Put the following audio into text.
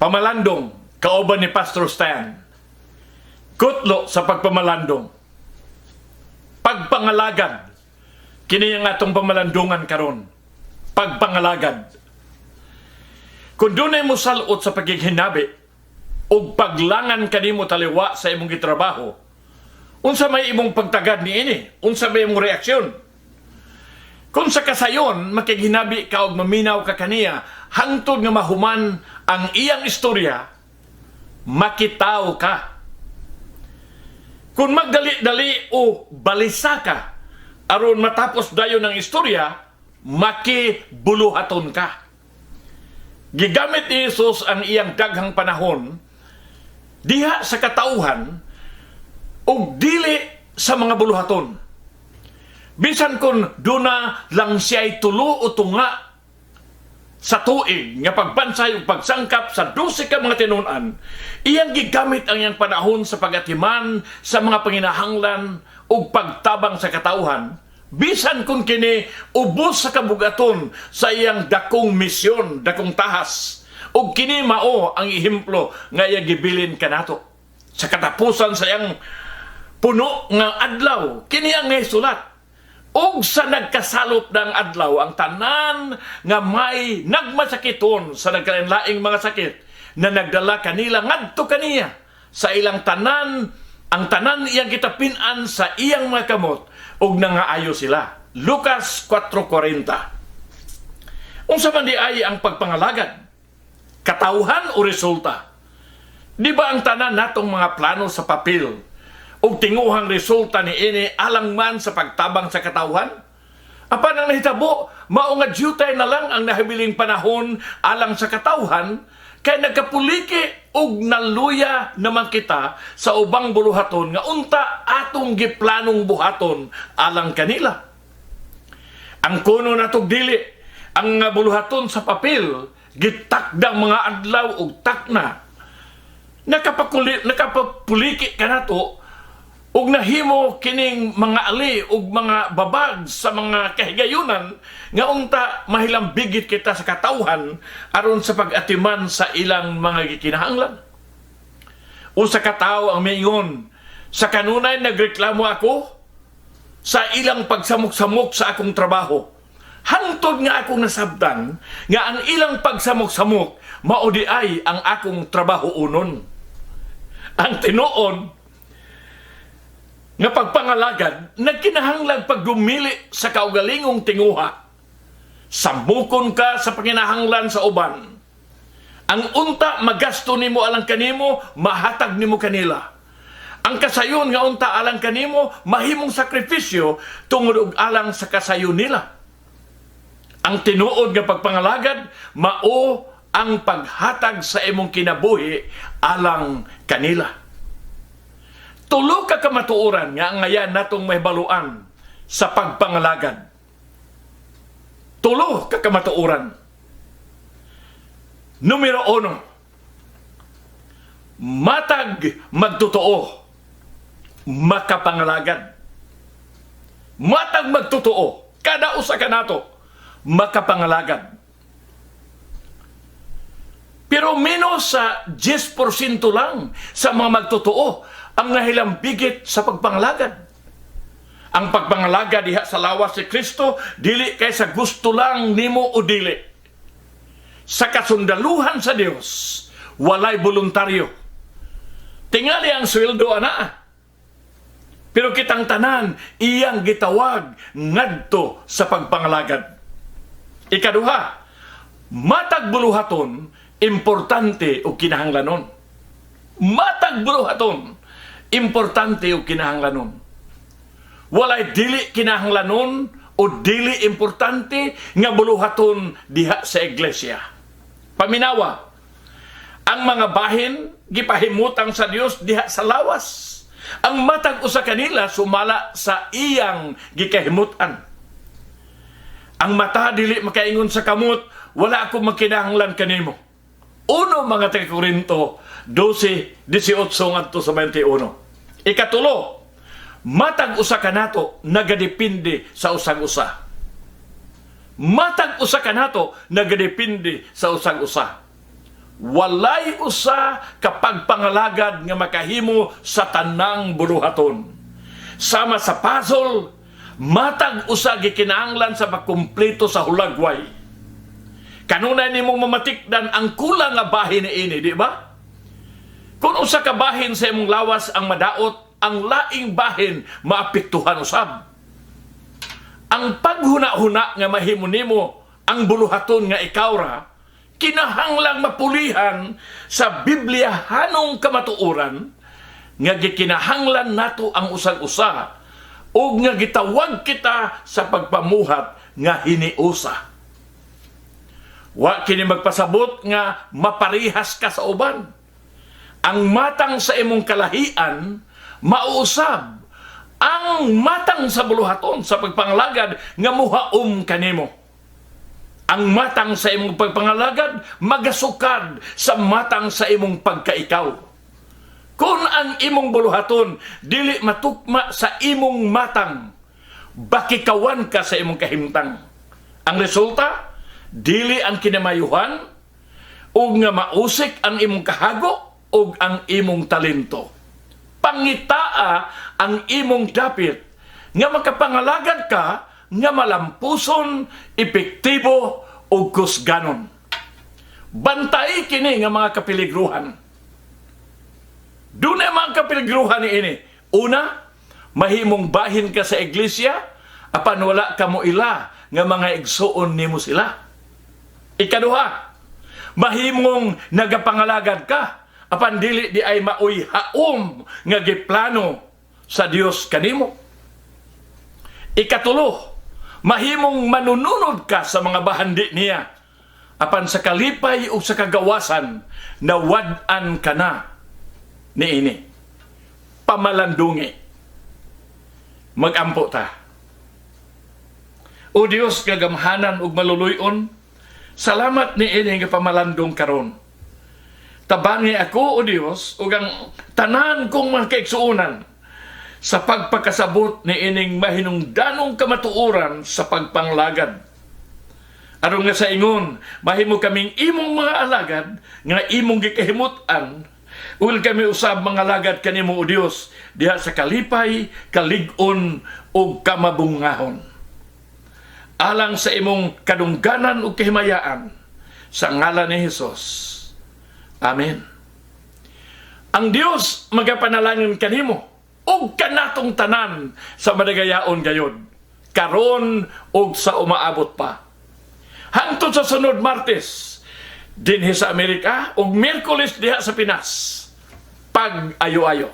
Pamalandong, kauban ni Pastor Stan. Kutlo sa pagpamalandong. Pagpangalagad. Kini ang atong pamalandungan karon. Pagpangalagad. Kung dunay mosalot sa pagighinabi ug paglangan kanimo taliwa sa imong gitrabaho, unsa may imong pagtagad niini? Unsa may imong reaksyon? Kung sa kasayon, makighinabi ka og maminaw ka kaniya, hangtod nga mahuman ang iyang istorya, makitaw ka. Kung magdali-dali o balisa ka, aron matapos dayon ang istorya, makibuluhaton ka. Gigamit ni Jesus ang iyang daghang panahon diha sa katauhan ug dili sa mga buluhaton. Bisan kung duna lang siya'y tulo o tunga sa tuig nga pagbansay ug pagsangkap sa 12 ka mga tinun-an, iyang gigamit ang iyang panahon sa pagatiman sa mga panginahanglan ug pagtabang sa katawhan, bisan kung kini ubos sa kabugaton sa iyang dakong misyon, dakong tahas. Ug kini mao ang ehemplo nga iyang gibilin kanato. Sa katapusan sa iyang puno nga adlaw, kini ang nasulat: "Ug sa nagkasalop ng adlaw, ang tanan nga may nagmasakiton sa nagkalainlaing mga sakit na nagdala kanila ngadto kaniya sa ilang tanan, ang tanan iyang gitapin-an sa iyang mga kamot ug nangaayo sila." Lucas 4:40. Unsa man diay ang pagpangalagad? Katawhan o resulta? Di ba ang tanan natong mga plano sa papel ug tinguhang resulta ni ini alang man sa pagtabang sa katawhan? Apan ang nahitabo, mao nga dyutay na lang ang nahibiling panahon alang sa katawhan kay nagkapuliki ug naluya naman kita sa ubang buluhaton nga unta atong giplanong buhaton alang kanila. Ang kuno natog dili, ang nga buluhaton sa papel, gitakdang mga adlaw ug takna, nakapapuliki kanato ug nahimo kining mga ali ug mga babag sa mga kahigayunan nga unta mahilambigit kita sa katawhan aron sa pag-atiman sa ilang mga gikinahanglan. Usa ka tawo ang miingon, "Sa kanunay nagreklamo ako sa ilang pagsamok-samok sa akong trabaho. Hangtod nga akong nasabtan nga ang ilang pagsamok-samok mao diay ang akong trabaho unon." Ang tinuod nga pagpangalagad nagkinahanglan pagdumili sa kaugalingong tinguha. Samukon ka sa panginahanglan sa uban. Ang unta magasto nimo alang kanimo, mahatag nimo kanila. Ang kasayon nga unta alang kanimo, mahimong sakripisyo tungod og alang sa kasayon nila. Ang tinuod nga pagpangalagad mao ang paghatag sa imong kinabuhi alang kanila. Tulo ka kamatuoran nga angayan natong mahibaluan sa pagpangalagad. Tulo ka kamatuoran. Numero 1, matag magtotoo, makapangalagad. Matag magtotoo, kada usa kanato, makapangalagad. Pero menos sa 10% lang sa mga magtotoo ang nahilambigit sa pagpangalagad. Ang pagpangalagad diha sa lawas si Kristo, dili kay sa gusto lang nimo o dili. Sa kasundaluhan sa Dios, walay voluntaryo. Tingali ang sweldo ana. Pero kitang tanan iyang gitawag ngadto sa pagpangalagad. Ikaduha, matag buluhaton importante o kinahanglanon. Matag buluhaton importante o kinahanglanon. Walay dili kinahanglanon o dili importante nga buluhaton diha sa iglesia. Paminawa, ang mga bahin gipahimutang sa Dios diha sa lawas. Ang matag usa kanila sumala sa iyang gikahimutan. Ang mata dili makaingon sa kamot, "Wala ako magkinahanglan kanimo." 1 mga taga Korinto 12:18 ngadto sa 21. Ikatulo, matag usa kanato nagadepende sa usag usa. Matag usa kanato nagadepende sa usag usa. Walay usa ka pagpangalagad nga makahimo sa tanang buluhaton. Sama sa puzzle, matag usa gikinahanglan sa pagkumpleto sa hulagway. Kanunay nimong mamatikdan ang kulang nga bahin niini, di ba? Kung usa ka bahin sa imong lawas ang madaot, ang laing bahin maapektuhan usab. Ang paghuna-huna nga mahimo nimo ang buluhaton nga ikaw ra, kinahanglang mapulihan sa Bibliyahanong kamatuoran nga gikinahanglan nato ang usag-usa ug nga gitawag kita sa pagpamuhat nga hiniusa. Wa kini magpasabot nga maparihas ka sa uban. Ang matang sa imong kalahian mauusab ang matang sa buluhaton sa pagpangalagad nga muhaom kanimo. Ang matang sa imong pagpangalagad magasukad sa matang sa imong pagkaikaw. Kung ang imong buluhaton dili matukma sa imong matang, bakikawan ka sa imong kahimtang. Ang resulta, dili ang kinamayuhan ug nga mausik ang imong kahago ug ang imong talento. Pangitaa ang imong dapit nga makapangalagad ka nga malampuson, epektibo ug kusganon. Bantay kini nga mga kapiligruhan. Dunay mga kapiligruhan niini. Una, mahimong bahin ka sa iglesia apan wala ka mo ila nga mga igsuon nimo sila. Ikaduha, mahimong nagapangalagad ka apan dili diay maoy haom nga giplano sa Dios kanimo. Ikatulo, mahimong manununod ka sa mga bahandi niya apan sa kalipay o sa kagawasan nawad-an ka na niini. Pamalandungi. Magampo ta. O Dios nga gamhanan ug maluluy-on, salamat niini nga pamalandong karon. Tabangi ako, O Dios, ug ang tanan kong mga kaigsuonan sa pagpakasabot ni ining mahinungdanong kamatuoran sa pagpanglagad. Aron nga sa ingon, mahimo kaming imong mga alagad nga imong gikahimut-an, ug kami usab mga alagad kanimo, O Dios, diha sa kalipay, kalig-on ug kamabungahon. Alang sa imong kadungganan ug kahimayaan, sa ngalan ni Hesus. Amen. Ang Dios magapanalangin kanimo ug kanatong tanan sa madagayaon gayod, karon ug sa umaabot pa. Hangtod sa sunod Martes dinhi sa Amerika ug Miyerkules diha sa Pinas. Pag ayo-ayo.